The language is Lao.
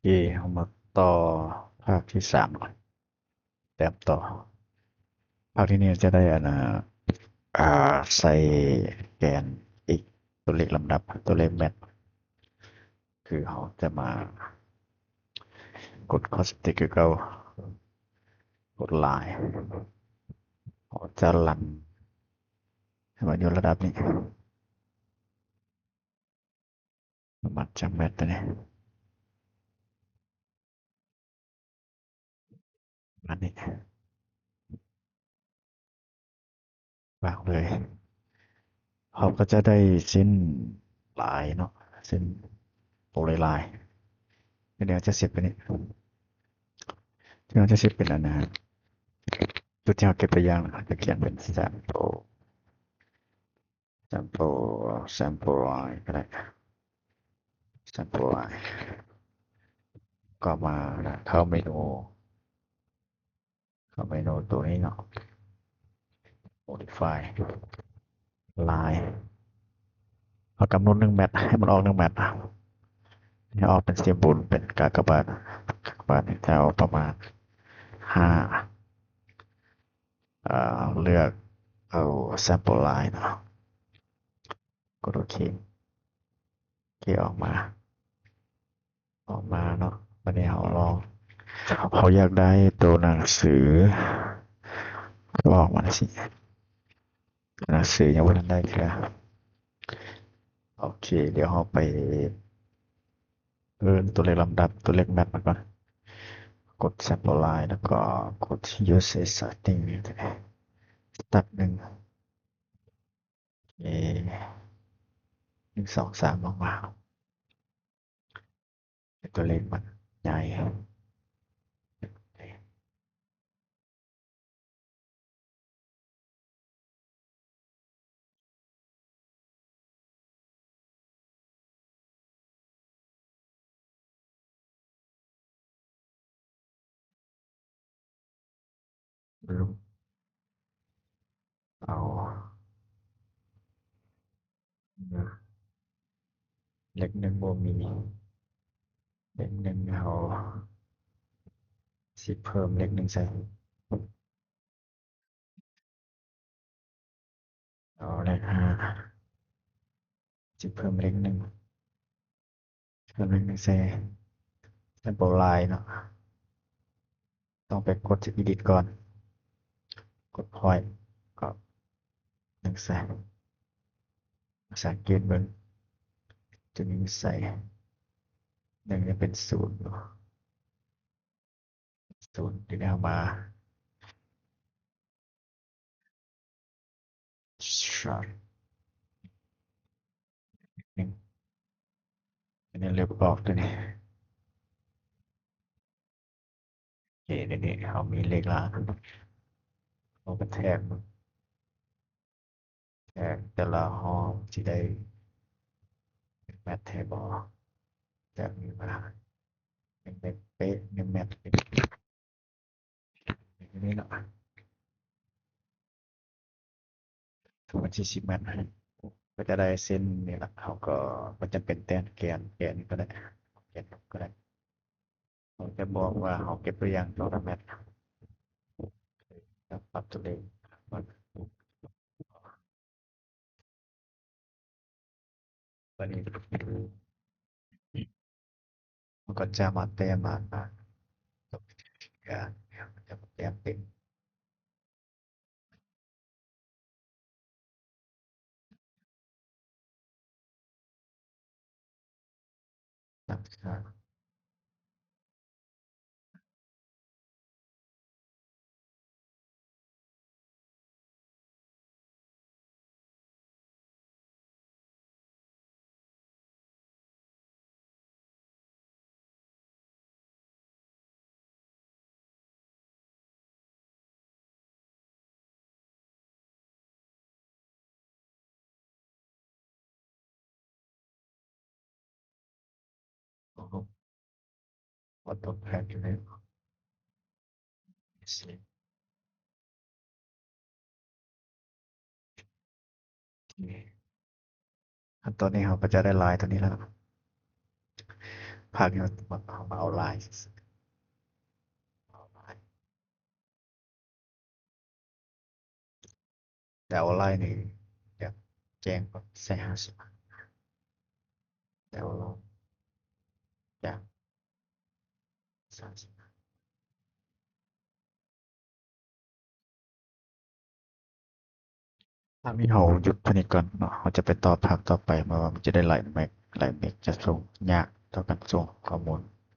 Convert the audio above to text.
ເຄ ເຮົາມາຕໍ່ພາກທີສາມ ແຕ້ມຕໍ່. ພາກທີນີ້ຈະໄດ້ອັນນ່າ ອ່າ ໃສ່ແກນ x ຕົວເລກລຳດັບ ຕົວເລກແມັດ ຄືເຮົາຈະມາກົດ Cosmetic ຄືເກົ່າ ກົດ Line ເຮົາຈະລັນໃຫ້ມັນຢູ່ລະດັບນີ້ ປະມານຈັກແມັດຕົວນີ້ ປະມານນີ້ ວາງເລີຍ ເຮົາກໍຈະໄດ້ເສັ້ນລາຍເນາະ ເສັ້ນໂປລາຍລາຍ ແລ້ວເຮົາຈະເຊບໄປນີ້ ເຮົາຈະເຊບເປັນອັນນັ້ນ ຈຸດທີ່ເຮົາເກັບຕົວຢ່າງ ເຮົາຈະຂຽນເປັນ sample sample sample line ກໍໄດ້ sample line ກໍມາເຂົ້າເມນູ ເຂົ້າເມນູຕົວນີ້ເນາະ modify line ເຮົາກຳນົດໜຶ່ງແມັດ ໃຫ້ມັນອອກໜຶ່ງແມັດ ໃຫ້ອອກເປັນ symbol ເປັນກາກະບາດ ກາກະບາດນີ້ຈະເອົາປະມານຫ້າ ເລືອກເອົາ sample line ເນາະ ກົດໂອເຄ ໂອເຄ ອອກມາ ອອກມາເນາະ ບາດນີ້ເຮົາລອງ ເຮົາຢາກໄດ້ໂຕໜັງສື ອອກມາຈັ່ງຊີ້ ໜັງສືຍັງບໍ່ທັນໄດ້ເທື່ອ ໂອເຄ ດຽວເຮົາໄປ ເອີ້ນຕົວເລກລຳດັບ ຕົວເລກແມັດມາກ່ອນ ກົດ sample line ແລ້ວກໍກົດ use as starting start ໜຶ່ງ ເອ ໜຶ່ງ ສອງ ສາມ ອອກມາ ໃຫ້ຕົວເລກມັນໃຫຍ່. ເອົາ ເລກໜຶ່ງບໍ່ມີ ເລກໜຶ່ງເຮົາຊິເພີ່ມເລກໜຶ່ງໃສ່ ເອົາເລກຫ້າ ຊິເພີ່ມເລກໜຶ່ງ ເພີ່ມເລກໜຶ່ງໃສ່ sample line ເນາະ ຕ້ອງໄປກົດ edit ກ່ອນ ກົດ point ກໍໜຶ່ງໃສ່ ສັງເກດເບິ່ງ ຕົວນີ້ໃສ່ ໜຶ່ງຈະເປັນສູນເນາະ ສູນ ທີນີ້ເຮົາມາ chart ໜຶ່ງ ອັນນີ້ເລັບອອກຕົວນີ້ ໂອເຄ ດຽວນີ້ເຮົາມີເລກລາ ເຮົາໄປແທກ ແທກແຕ່ລະຮອບຊິໄດ້ແມັດແທ້ບໍ່ ຈາກນີ້ມາ ໜຶ່ງເປັນເປະ ໜຶ່ງແມັດ ນີ້ເນາະ ປະມານສີ່ສິບແມັດ ກໍຈະໄດ້ເສັ້ນນີ້ລະ ເຮົາກໍບໍ່ຈຳເປັນແຕ່ງແກນ ແກນນີ້ກໍໄດ້ ແກນກໍໄດ້ ເຮົາຈະບອກວ່າເຮົາເກັບຕົວຢ່າງເທົ່າໃດແມັດ ແລ້ວປັບຕົວເລກ ບາດນີ້ເຮົາກໍຈະມາແຕ້ມ ມາ ຈະມາແຕ້ມເປັນ ອໍ ອອໂຕ້ແພັກຢູ່ໃນ ໂອເຄ ຕອນນີ້ເຮົາກໍຈະໄດ້ລາຍຕົວນີ້ແລ້ວ. ພາກນີ້ເຮົາມາເອົາລາຍຊື່ໆ ເອົາລາຍ ແຕ່ເອົາລາຍນີ້ຢາກແຈ້ງກ່ອນ ໃສ່ຫ້າສິບຫ້າ ແຕ່ເອົາລາຍຢາກສາມສິບຫ້າ. ພາກນີ້ເຮົາຢຸດເທົ່ານີ້ກ່ອນເນາະ ເຮົາຈະໄປຕໍ່ພາກຕໍ່ໄປ ເພາະວ່າມັນຈະໄດ້ຫຼາຍເມັກ ຫຼາຍເມັກຈະສົ່ງຍາກຕໍ່ການສົ່ງຂໍ້ມູນ.